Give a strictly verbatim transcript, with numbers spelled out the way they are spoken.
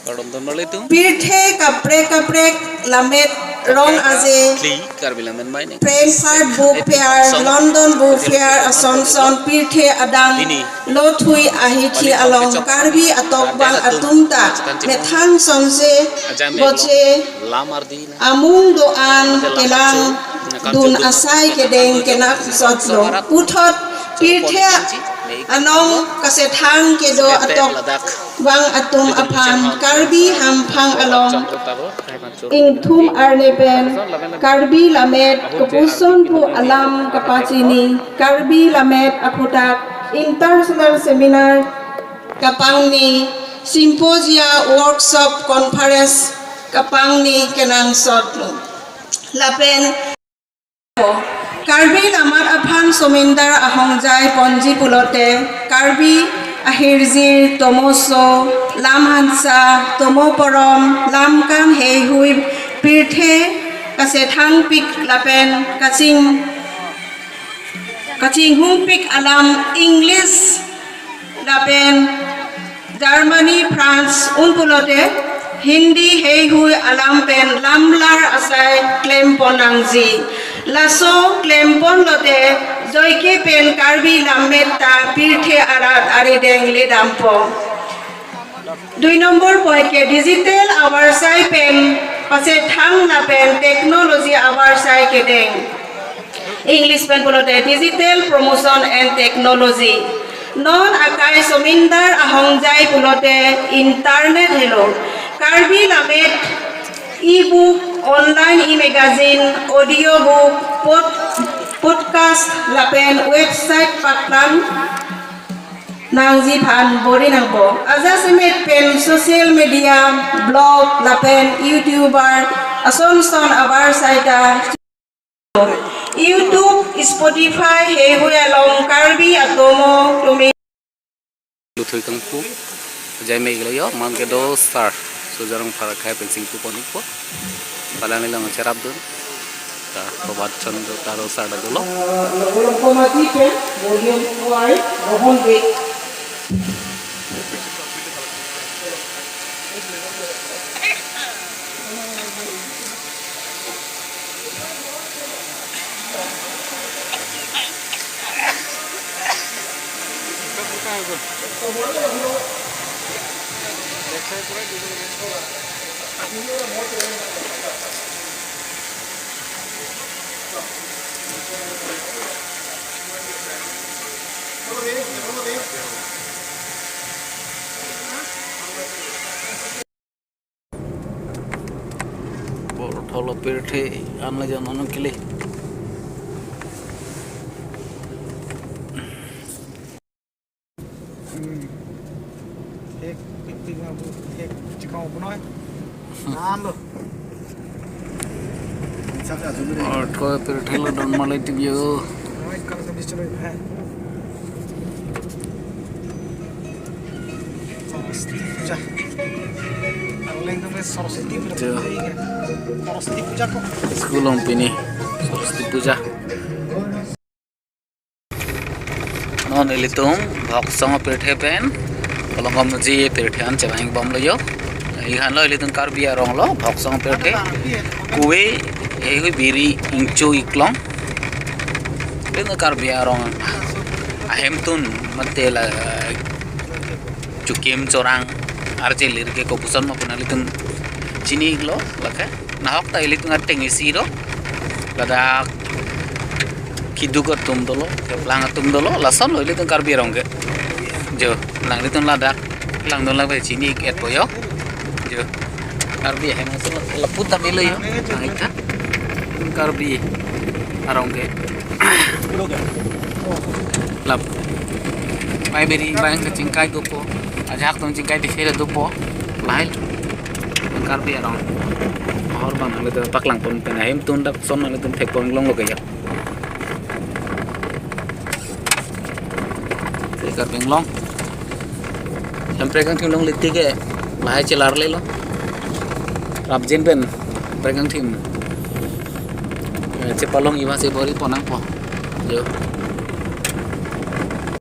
Kardom don marli tum. Pirthe kaprek kaprek lamet rong aje, Karbi Lammet Mai ne. Frankfurt Book Fair, London Book Fair, ason son pirthe adang lo thui ahithi along Karbi atokbang atum ta methang sonse boche amung do-an kelang dun asai kedeng kenangsotlo. Puthot pirthe anong kasethang kedo atokbang atum aphan Karbi hamphang along ingthum arni pen Karbi Lammet kopuson pu alam kapachini, Karbi Lammet aphuthak international seminar kapangni, symposia, workshop, conference kapangni kenangsotlo. Lapen Karbi Lammet aphan somindar ahongjai ponji pulote Karbi ahirjir tomoso, lamhansa, tomo porom, lamkam heihui, pirthe kasethangpik lapen kaching kachinghungpik alam English lapen Germany, France, un pulote Hindi heihui alam pen lamlar asai klempon nangji. Laso klempon lote joike pen Karbi Lammet ta pirthe arat arideng ledampo. Dui number point ke digital avarsai pen pasethang lapen technology avarsai kedeng. English pen pulote digital promotion and technology. Non akai somindar ahongjai pulote internet helo. Karbi Lammet e-book, online e-magazine, audiobook, pod-, podcast lapen website paklang nangji aphan bor-i nangpo. Ajasemet pen social media, blog lapen YouTuber ason son avarsai ta YouTube, Spotify heihui along Karbi atomo tumi. Luthui kangpu, jai me iglo yo, man kedo star, Sujarong Pharakhai pen singpu pon-ikpo. Palang ilong cherap dun. Ta Prabhat Chandra Taro sar dolo. Kolom komati pen volume wai rohon be. Bor tholo pirthe anle jon anu kili. Hmm. Hek, tik, tik, ngabu, hek, chikau punoi. Nando. Or ko pirthe lo don malai tibyo. Noi kal sa bichlo hai. Saraswati puja. Arleng kami Saraswati puja. Jo. Saraswati puja ko. School ong pini. Saraswati puja. Non ilitum Bhoksong pirthe pen, Kolongom ji pirthe an chevang bomlo yo. Ihan lo ilitum Karbi arong lo, Bhoksong pirthe. Kue, eh, biri ingchu iklong. Ilitum Karbi arong ahemtun mate la, chukim chorang arje lir ke kopuson ma puna ilitum chini iklo, lake. Nahok ta ilitum ateng isi do. Ladak kiduk atum dolo, keplang atum dolo, lason lo ilitum Karbi arong ke. Jo, nang ilitum ladak, lang dolo ladak chini ik et po yo. Jo, Karbi hem lason lapu ta melo yo. Nang ikha. Karbi arong ke. Lap. Pai beri, pai kachingkai dopo. Ajak tong chingkai di fere dopo. Lahai. Karbi arong. Mahor bang nang ilitum paklang pon pen ahemtun dak son nang ilitum thek pon long lo kaya. Karbi Anglong. Hemprek kangthim longle tik ke lahai chelar lelo. Rapjin pen Hemprek kangthim. Eh, chepalong iba si bor-i pon nangpo. Jo.